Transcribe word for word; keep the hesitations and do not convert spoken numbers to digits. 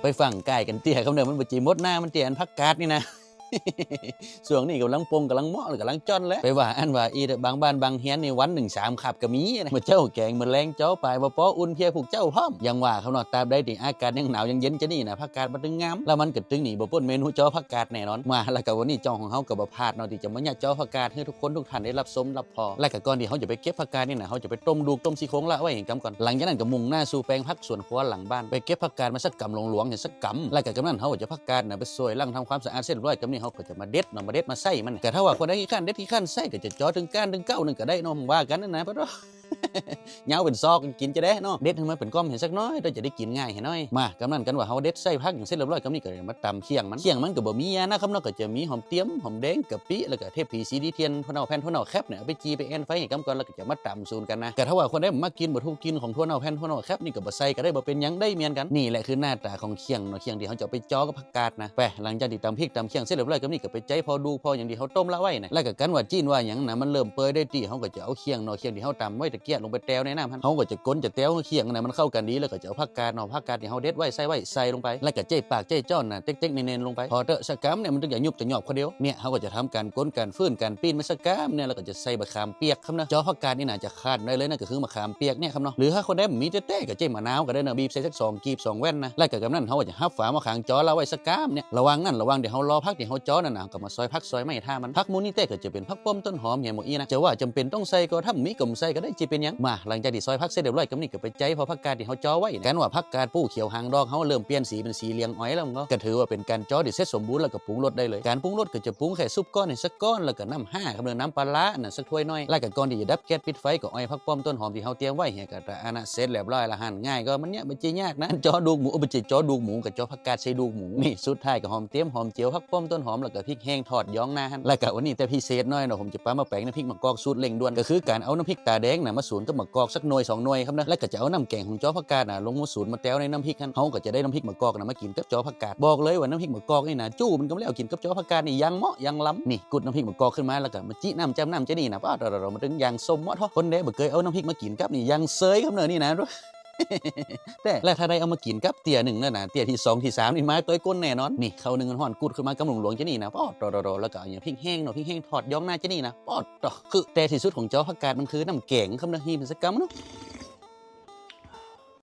ไปฟั่งก้ายกั๋นเตื้อครับเน่อ มันบ่ใจ้หมดหน้ามันเตื้อ อันผักกาดนี่นะ ส่วงนี้ก่ำลังปง ก่ำลังเหมาะ ก่ำลังจ้อนแหละ ไปว่าอั้นว่าอี้เต๊อะ บางบ้านบางเฮือนนี่วันนึ่งสามขับก็มีนะ บ่าเจ้าแก๋งบ่าแลง จ๋อป่ายบ่ปอ อุ่นเปียผู้เจ้าพร้อม อย่างว่าครับเนาะ ตราบใดตี้อากาศยังหนาวยังเย็นจานี่นะ ผักกาดมันตึงงาม แล้วมันก็ตึงหนีบ่ป๊นเมนูจ๋อผักกาดแน่นอน มา แล้วก็วันนี้จ้องของเฮาก็บ่พลาดเนาะ ตี้จะมาเยียะจ๋อผักกาดหื้อทุกคนทุกท่านได้ฮับส้มฮับผ่อ แล้วก็ก่อนตี้เฮาจะไปเก็บผักกาดนี่นะ เฮาจะไปต้มดูกต้มซี่โครงละไว้หื้อกำก่อน หลังจากนั้นก็มุ่งหน้าสู่แปลงผักสวนครัวหลังบ้าน ไปเก็บผักกาดมาสักกำหลวงๆ หื้อสักกำ แล้วก็กำนั้นเฮาก็จะผักกาดนะไปซ่อยล้างทำความสะอาดเสร็จเรียบร้อย กำนี้เฮาก็จะมาเด็ดเนาะ มาเด็ดมาใส่มัน ก็ถ้าว่าคนใดขี้คร้านเด็ดขี้คร้านใส่ก็จะจ๋อตึงก้านตึงเก๊านึ่งก็ได้เนาะ ว่ากั๋นนะ ปะโธ่ ยาวเป๋นซอกกิ๋นจะได้เนาะ เด็ดหื้อมันเป๋นก้อมหื้อสักหน้อย เต้อจะได้กิ๋นง่ายหื้อหน้อย มา กำนั้นกั๋นว่าเฮาเด็ดใส่ผักหยังเสร็จเรียบร้อย กำนี้ก็มาต๋ำเคี่ยงมัน เคี่ยงมันก็บ่มีอะนะครับเนาะ ก็จะมีหอมเตียม หอมแดง กะปิ แล้วก็เทศผี สีดีเทียน ถั่วเน่าแผ่น ถั่วเน่าแคปเนี่ย เอาไปจี่ไปแอ่นไฟหื้อกำก่อน แล้วก็จะมาต๋ำสูนกั๋นนะ ก็ถ้าว่าคนใดบ่มักกิ๋น บ่ถูกกลิ่นของถั่วเน่าแผ่น ถั่วเน่าแคปนี่ก็บ่ใส่ก็ได้ บ่เป๋นหยัง ได้เหมือนกั๋น นี่แหละคือหน้าต๋าของเคี่ยงเนาะ เคี่ยงตี้เฮาจะเอาไปจ๋อกับผักกาดนะ ไป หลังจากตี้ต๋ำพริกต๋ำเคี่ยงเสร็จเรียบร้อย กำนี้ก็ไปใจ๊ผ่อดูกผ่อหยังตี้เฮาต้มละไว้นะ แล้วก็กั๋นว่าจิ๊นว่าหยังนะ มันเริ่มเปื่อยได้ตี้ เฮาก็จะเอาเคี่ยงเนาะ เคี่ยงตี้เฮาต๋ำไว้ตะเกียะลงไปแต้วในน้ำหั้น เฮาก็จะก๋นจะแต้วหื้อเคี่ยงนะมันเข้ากั๋นดี แล้วก็จะเอาผักกาดเนาะ ผักกาดตี้เฮาเด็ดไว้ใส่ไว้ ใส่ลงไป แล้วก็ใจ๊ปากใจ๊จ๊อนนะ เต๊กๆ เน้นๆ ลงไป ผ่อเต๊อะสักกำเนี่ย มันตึงจะยุบจะหยอบคนเดียว เนี่ย เฮาก็จะทำก๋านก๋นก๋านฟื้นก๋านปิ้นมันสักกำเนี่ย แล้วก็จะใส่มะขามเปียกครับเนาะ จ๋อผักกาดนี่นะจะขาดบ่ได้เลยนะ ก็คือมะขามเปียกเนี่ยครับเนาะ หรือถ้าคนใดบ่มีแต๊ๆ ก็ใจ๊มะนาวก็ได้เนาะ บีบใส่สักสองกีบสองแว่นนะ แล้วก็กำนั้นเฮาก็จะหับฝาหม้อก๋างจ๋อละไว้สักกำเนี่ย ระหว่างนั้น ระหว่างตี้เฮารอผักตี้เฮาจ๋อนั่นนะ ก็มาซอยผักซอยไม้ถ้ามัน ผักหมู่นี้แต๊ก็จะเป๋นผักป้อมต้นหอมเหียหมดอี้นะ จะว่าจ๋ำเป๋นต้องใส่ก็ ถ้าบ่มีก็บ่ใส่ก็ได้ จะเป๋นหยัง มา หลังจากตี้ซอยผักเสร็จเรียบร้อย กำนี้ก็ไปใจ๊ผ่อผักกาดตี้เฮาจ๋อไว้นะ กั๋นว่าผักกาดปูเขียวหางดอกเฮาเริ่มเปลี่ยนสีเป๋นสีเหลืองอ่อยแล้ว มันก็ ก็ถือว่าเป๋นก๋านจ๋อตี้เสร็จสมบูรณ์แล้วก็ปรุงรสได้เลย ก๋านปรุงรสก็จะปรุงแค่ซุปก้อนหื้อสักก้อน แล้วก็น้ำห้าครับเนาะ น้ำปลาร้านะสักถ้วยหน้อย แล้วก็ก่อนตี้จะดับแก๊สปิดไฟ ก็อ้อยผักป้อมต้นหอมตี้เฮาเตรียมไว้หื้อก็ตะอันนะ เสร็จเรียบร้อยละหั้น ง่ายก็มันเนี่ย บ่ใจ้ยากนะ จ๋อดูกหมู บ่ใจ้จ๋อดูกหมู ก็จ๋อผักกาดใส่ดูกหมู นี่ สุดท้ายก็หอมเตียม หอมเจียว ผักป้อมต้นหอม แล้วก็พริกแห้งทอดย้องหน้าหั้น แล้วก็วันนี้แต่พิเศษหน้อยเนาะ ผมจะปามาแป๋งน้ำพริกมะกอกสูตรเร่งด่วน ก็คือก๋านเอาน้ำพริกต๋าแดงนะมาสูนกับมะกอกสักหน่วยสองหน่วยครับเนาะ แล้วก็จะเอาน้ำแก๋งของจ๋อผักกาดนะลงมาสูนมาแต้วในน้ำพริกหั้น เฮาก็จะได้น้ำพริกมะกอกนะมากิ๋นกับจ๋อผักกาด บอกเลยว่าน้ำพริกมะกอกนี่นะ จู๊มันกำแล้วกิ๋นกับจ๋อผักกาดนี่ยังเหมาะยังลำ นี่ กุดน้ำพริกมะกอกขึ้นมา แล้วก็มาจิ๊น้ำจ้ำน้ำจานี่นะ ป๊าด เต๋อๆๆ มันตึงอย่างส้มเหมาะเถาะ คนใดบ่เกยเอาน้ำพริกมากิ๋นกับนี่ ยังเซยครับเนาะนี่นะ แต่ และถ้าได้เอามากิ๋นกับเตื้อนึ่งแล้วนะ เตื้อตี้สองตี้สามนี่มาตวยก้นแน่นอน นี่ ข้าวนึ่งฮ้อนๆ กุดขึ้นมากำหลวงๆ จานี่นะ ป๊อดโตๆๆ แล้วก็เอาหยัง พริกแห้งเนาะ พริกแห้งทอดย้องหน้าจานี่นะ ป๊อดโต คือแต่ตี้สุดของจ๋อผักกาดมันคือน้ำแก๋งครับเนาะ นี่เป๋นสักกำเนาะ